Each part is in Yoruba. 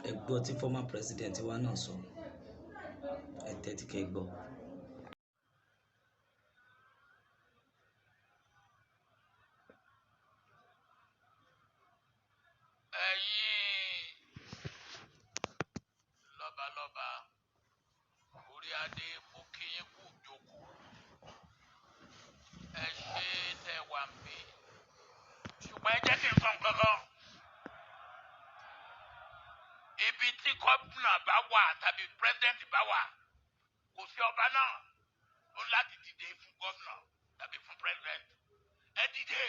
Ẹ gbọ́ tí former president wa náà sọ. Ẹ tẹ́tí kẹ́ gbọ́. Ẹ̀yin lọ́balọ́ba, orí adé, mo kí yín kú jókòó. Ẹ ṣe tẹ́ wà ń bí, ṣùgbọ́n ẹ jẹ́ kí n sọ nǹkan kan. Ibi tí gómìnà bá wà tàbí president bá wà, kò sí ọba náà ó láti dìde fún gómìnà tàbí fún president. Ẹ dìde.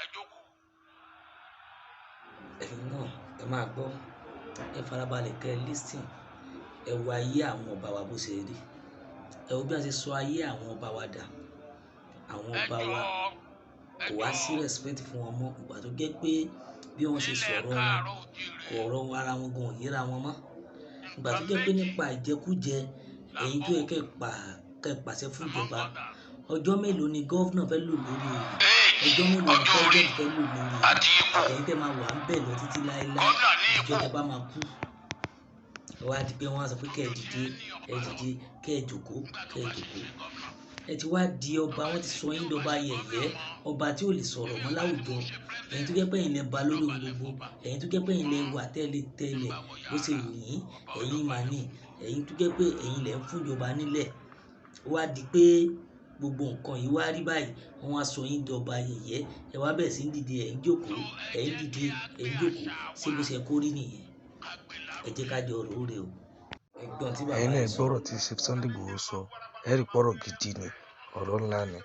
Ẹ jókòó. Ẹ̀yin náà ẹ máa gbọ́, ẹ farabalẹ̀ kẹ́ ẹ listen. Ẹ wo ayé àwọn ọba wa bó ṣe rí. Ẹ wo bí wọ́n ṣe sọ ayé àwọn ọba wa dà. Àwọn Ẹ ọba wa jọ̀ọ́, ẹ kò wá sí jọ̀ọ́. respect fún wọn mọ́. Ìgbà tó jẹ́ pé bí wọ́n ṣe Nílẹ̀ sọ̀rọ̀ wọn, káàárọ̀ oòjíire, kò ọ̀rọ̀ wọn ara wọn gan ò yéra wọn mọ́. Ìgbà tó nǹkan jẹ́ pé méjì nípa ìjẹkújẹ, là ẹ̀yin tó yẹ kọ́ kẹ́ pa kẹ́ pàṣẹ fún among ìjọba. others. Ọjọ́ mélòó ni governor fẹ́ lò lórí oyè? Age, Ọjọ́ mélòó ni ọjọ́ orí president fẹ́ lò lórí oyè? àti ipò. Àtẹ̀yin tẹ́ máa wà ń bẹ̀ lọ títí láéláé, Gómìnà ní ìjọ ipò tẹ́ bá máa kú. Ẹ wá di pé wọ́n á sọ pé kẹ́ ẹ ju ti dìde, ní ẹ ọba lọ. dìde, kẹ́ ẹ jókòó, Nígbà tó kẹ́ ẹ bá ti jókòó. ṣe gómìnà, Ẹ ti wá di ọba, tó bá wọ́n ti ti sọ tí yín ò bá dọba ṣe yẹ̀yẹ́, gómìnà mọ́, ọba tí ò lè sọ̀rọ̀ èmi mọ́ ò bá ní láwùjọ. mo ṣe Ẹ̀yin tó president, jẹ́ pé ẹ̀yin lẹ ba lórí ohun dọ̀bálẹ̀ gbogbo, fọba. ẹ̀yin tó jẹ́ pé ẹ̀yin lẹ Ṣùgbọ́n wà tẹ́lẹ̀ tẹ́lẹ̀ nígbà wọ bó ṣe yàrá, wù yín, ọba ò ẹ̀yin mà dọ̀bálẹ̀ ní, fún. ẹ̀yin tó jẹ́ pé ẹ̀yin lẹ ń fún ìjọba nílẹ̀. Ó wá di pé gbogbo nǹkan yìí wá rí báyìí, wọ́n wá sọ yín dọba yẹ̀yẹ́. Ẹ wá bẹ̀rẹ̀ sí ń dìde, ẹ̀ ń So jókòó, ẹ ẹ̀ ń jẹ́ dìde, kí a ẹ̀ gbé ń jókòó. àṣà Ṣé wa bó ṣe kó rí nìyẹn? ká gbé Ẹ jẹ́ lárugẹ. ká jọ rò ó rè o. Ẹ gbọ́n tí bàbá Ẹ̀yin náà yìí ẹ sọ. gbọ́rọ̀ tí Chief Sunday Igboho sọ. Ẹ rí pọ́rọ̀ gidi ni, ọ̀rọ̀ ńlá ni.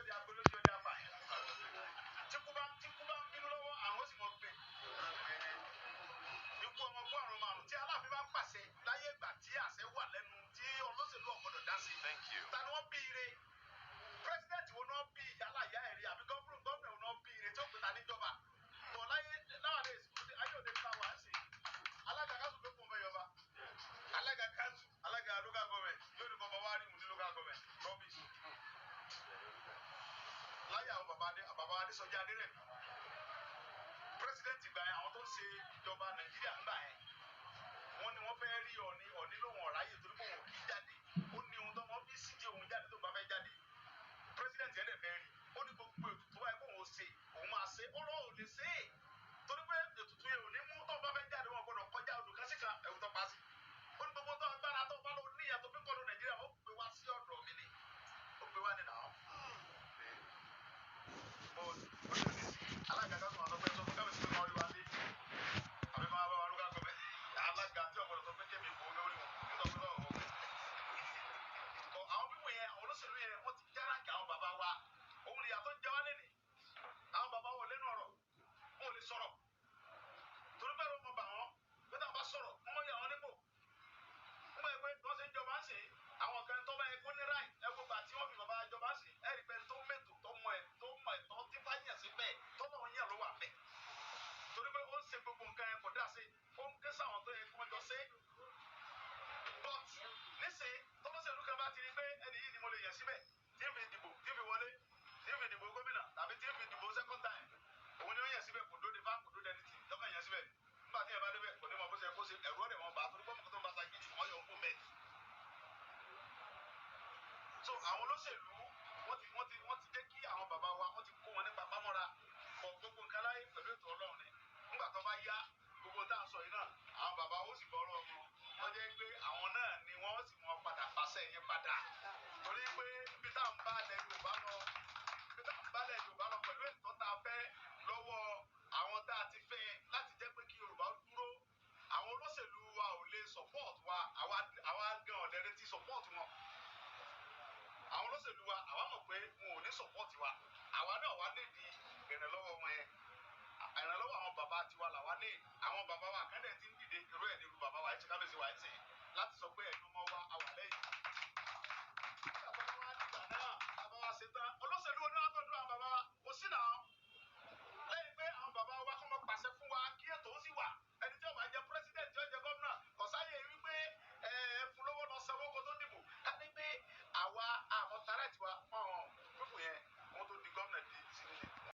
Láti sọ pé ẹ̀yin ọmọ wa, a wà lẹ́yìn. Nígbà tó bá wá dìgbà náà, tá a bá wá ṣe tán, olóṣèlú.